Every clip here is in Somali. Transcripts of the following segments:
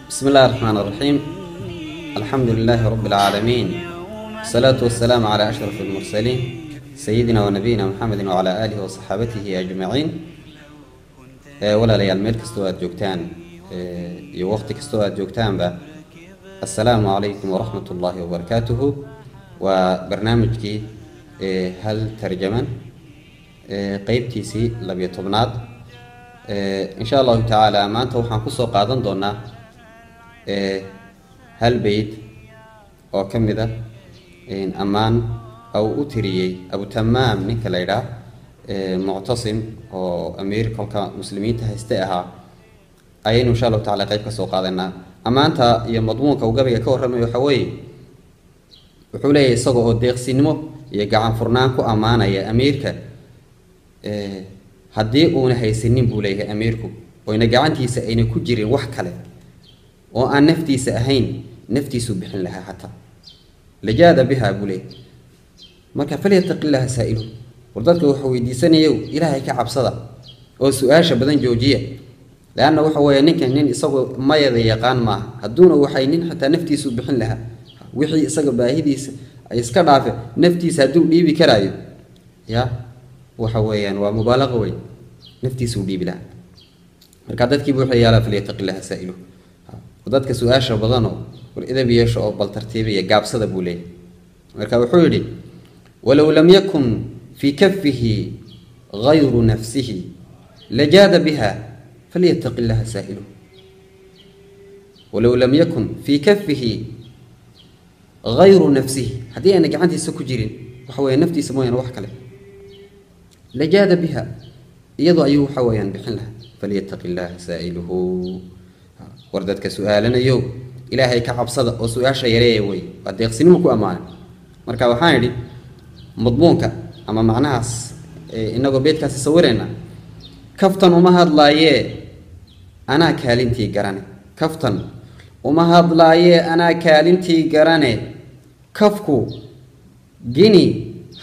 بسم الله الرحمن الرحيم. الحمد لله رب العالمين، والصلاة والسلام على أشرف المرسلين سيدنا ونبينا محمد وعلى آله وصحابته أجمعين. Walaalayaal, meel kastoo aad joogtaan iyo waqti kastoo aad joogtaanba, assalaamu calaykum waraxmat ullaahi wabarakaatuhu. Waa barnaamijkii Hal Tarjaman, qeybtiisii 12aad. Insha Allahu tacaala maanta waxaan kusoo qaadan doonaa hal beyd oo ka mid a ammaan au u tiriyey Abu Tamaam ninka la yidhaah Muctasim, oo amiir kolka muslimiinta hayste ahaa, ayaynu insha Allahu tacala qeyb ka soo qaadanaa. Ammaanta iyo madmuunka uu gabayga ka warramayo waxa weeye, wuxuu leeyahay, isaga oo deeqsinimo iyo gacan furnaan ku ammaanaya amiirka, haddii uuna haysanin, buu leeyahay amiirku, oyna gacantiisa ayna ku jirin wax kale oo aan naftiisa ahayn, naftiisuu bixin lahaa xataa, lajaada biha, buu leeyahay. Marka falyataqi llaha saa'ilu, war dadka wuxuu weydiisanayow, Ilaahay ka cabsada oo su-aasha badan joojiya, leanna waxa weeye ninkan nin isagu mayada yaqaan maaha. Hadduuna waxay nin xataa naftiisuu bixin lahaa, wixii isaga baahidiisa ay iska dhaafe, naftiisa hadduu dhiibi karaayo, ya waxa weeyaan waa mubaalaqa wey, naftiisuu dhiibi lahaa. Marka dadkiibu wuxuu yaalaa falyataqi llaha saa'ilu, dadka su-aasha badanoo, war idab yeesha oo bal tartiibaya gaabsada, buu leeyahay. Marka wuxuu yidhi: walow lam yakun fii kafihi gayru nafsihi lajaada biha falyataqi llaha saa'iluhu. Walow lam yakun fii kafihi gayru nafsihi, haddii ayna gacantiisa ku jirin waxa weya naftiisa mooyaane wax kale, lajaada biha, iyadoo ayuu waxa weeyaan bixin lahaa, falyataqi llaha saa'iluhu. War dadka su-aalanayo, Ilaahay ka cabsada oo su-aasha yareeya wey. Waa deeqsinimo ku ammaanay. Marka waxaan idhi madmuunka ama macnahaas inagoo beedkaasi sawirayna: kaftan uma hadlaayee anaa kaalintii garane, kaftan uma hadlaayee anaa kaalintii garane, kafku gini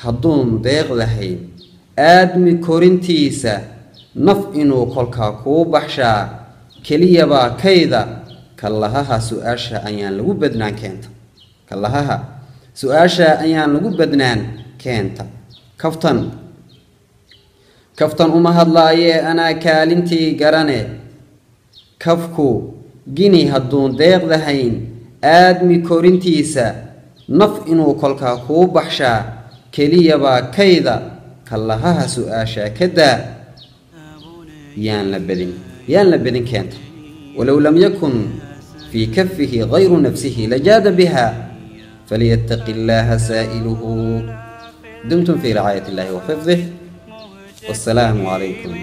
hadduun deeq lahayn aadmi korintiisa, naf inuu kolkaa kuu baxshaa keliyabaa kayda, kallahaha su-aasha ayaan lagu badnaan keenta, kallahaha su-aasha ayaan lagu badnaan keenta. Kaftan uma hadlaayee anaa kaalintii garane, kafku gini hadduun deeq lahayn aadmi korintiisa, naf inuu kolkaa kuu baxshaa keliyabaa kayda, kallahaha su-aashaa ka daa, yaan la badin, yaan la badin keenta. Walow lam yakun fii kafihi gayru nafsihi lajaada biha falyataqi illaaha saa'iluhu. Dumtum fii ricaayat illahi wa xifdih, wassalaamu calaykum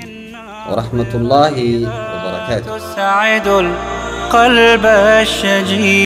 waraxmat ullaahi wabarakaatuh. تسعد القلب الشجي.